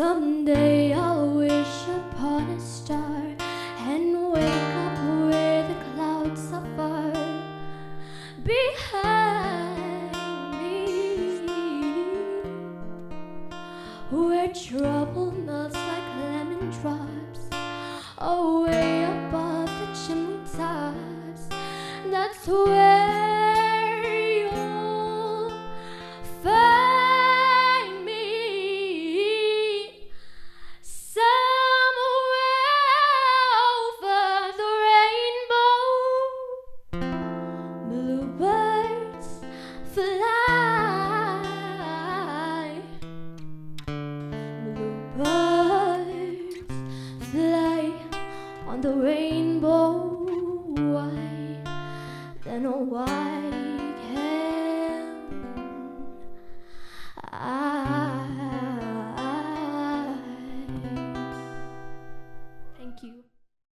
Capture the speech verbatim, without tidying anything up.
Someday I'll wish upon a star and wake up where the clouds are far behind me, where trouble melts like lemon drops away above the chimney tops. That's where